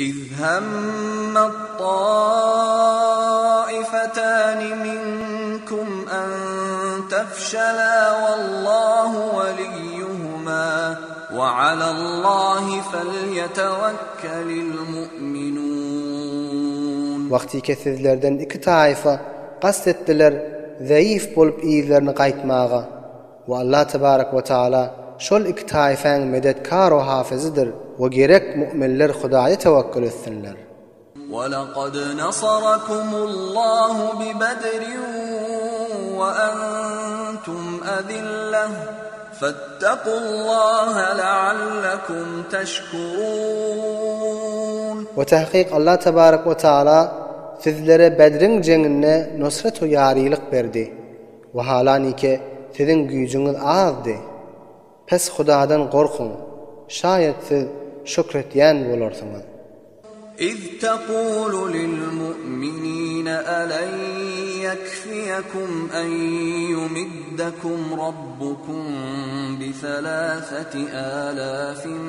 Iz hemmet taifatani minkum en tefşela wallahu weliyyuhuma we alallahi felyetewekkelil mu'minun. Wagtyke sizlerden iki taýfa kast etdiler zeýif bolup yzlaryna gaýtmaga. We Allah tebarek we taala şol iki taýfaň medetkar we hafyzydyr we gerek mu'minler Hudaýa tewekkül etsinler. Walakad nasarakumullahu bi Bedrin we entum azillah fettakullaha leallekum teşkurun. We tahkyk Allah tebarek we taala sizlere Bedriň jeňinde nusret we ýarylyk berdi. Wahalanike siziň güýjüňiz azdy. Pes Hudadan gorkuň, şaýat siz şükretýän bolarsyňyz. Iz taqulu lilmu'minina alen ýekfiýekum en ýumiddekum rabbukum bithalasati alafin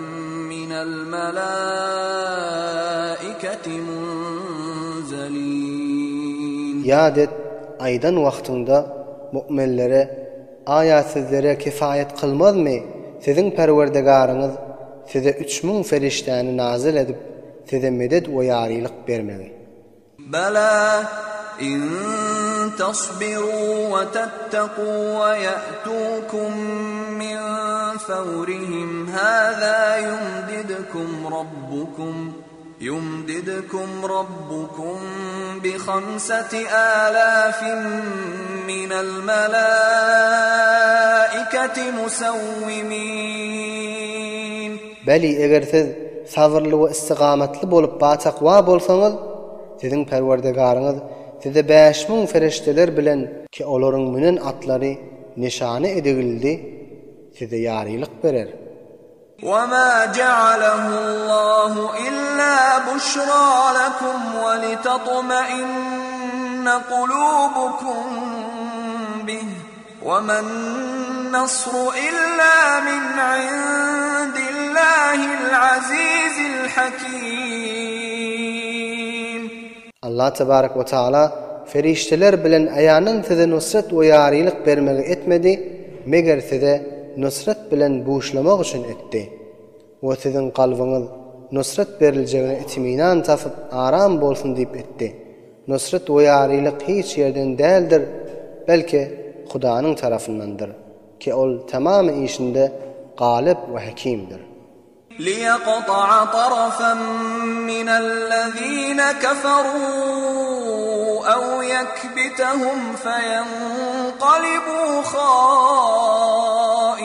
minel malaikati munzelin. Ýat et, Aýdan wagtyňda mu'minlere, Aýa sizlere kifaýat kylmazmy, siziň Perwerdigaryňyz size 3000 ferişdäni nazyl edip, size medet we ýarylyk bermegi? Bela, in tasbiru we tattaku we ýa'tukum min fawrihim haza ýumdidkum rabbukum. Ýumdidkum rabbukum bi hamsati alafin minel melaiketi musawwimin. Beli, eger siz sabyrly we istigamatly bolup batakwa bolsaňyz, siziň Perwerdigaryňyz size 5000 ferişdeler bilen, ki olaryň münen atlary nyşana edildi, size ýarylyk berer. Wema ja'alehullahu illa buşra lekum we litatma'inne kulubukum bih wemen nasru illa min indillahil azizil hakim. Allah tebarek we taala ferişdeler bilen aýanyn size nusret we ýarylyk bermegi etmedi, meger size nusret bilen buşlamak üçin etdi. We siziň kalbyňyz nusret beriljegine itminan tapyp aram bolsun diýip etdi. Nusret we ýarylyk hiç ýerden däldir, belki Hudanyň tarapyndandyr, ki ol tamamy işinde galyp we hekimdir. Liýakta'a tarafan minellezine keferû ew yekbitehum feýenqalibû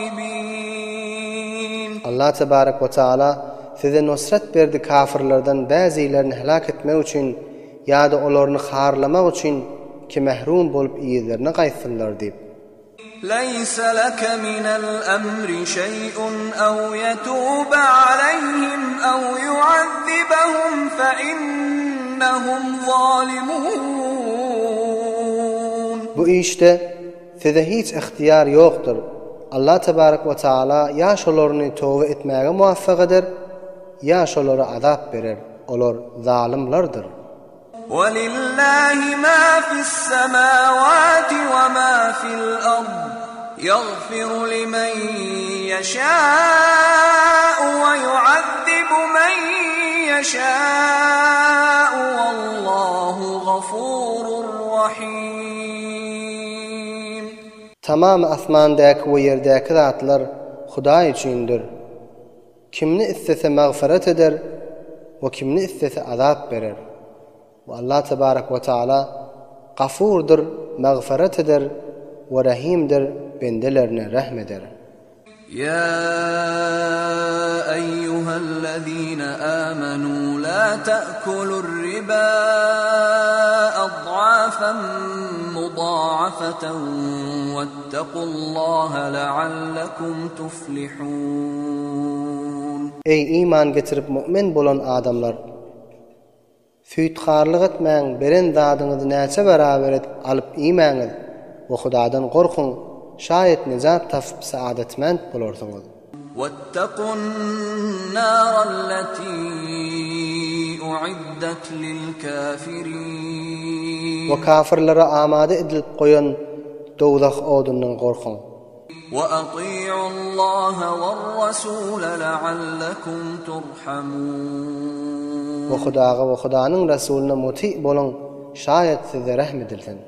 haibin. Allah tebarek we taala size nusrat berdi kafyrlardan bäzilerini helak etmek üçin ýa-da olaryny harlamak üçin ki mehrum bolup yzlaryna gaýtsynlar diýip. Leýse leke minel emri şeý'un ew ýetube aleýhim ew ýuazzibehum fe innehum zalimun. Bu işde size hiç ygtyýar ýokdur. Allah tebarek we taala ýa şolaryny toba etmäge muwaffak eder, ýa şolara azap berer, olar zalymlardyr. Welillahi ma fis-semawati we ma fil-ard, ýagfiru limen ýeşâ'u we ýu'azzibu men ýeşâ'u wallahu gafurur rahim. Tamamy asmandaky we ýerdäki zatlar Hudaý üçindir. Kimni islese magfyrat eder we kimni islese azap berer. We Allah tebarek we taala Gafurdyr, magfyrat eder we Rahimdir, bendelerine rehm eder. Ýa eýýuhellezine âmenû lâ te'kulur ribâ ad'âfen mudâ'afeten wettequllâhe le'allekum tuflihûn. Eý, iman getirip mu'min bolan adamlar! Süýtharlyk etmäň, beren zadyňyzy näçe beraber edip alyp iýmäňiz we Hudadan gorkuň, şaýat nejat tapyp saadatment bolarsyňyz. Wetteku'n-nârelletî. uiddet lil-kafirin. We kafirlere amada edilip goýan dowzah odundan gorkuň. We ati'ullaha wer-rasula la'allakum turhamun. We Hudaga we Hudanyň Rasulyna muty boluň, şaýat size rehm edilsin.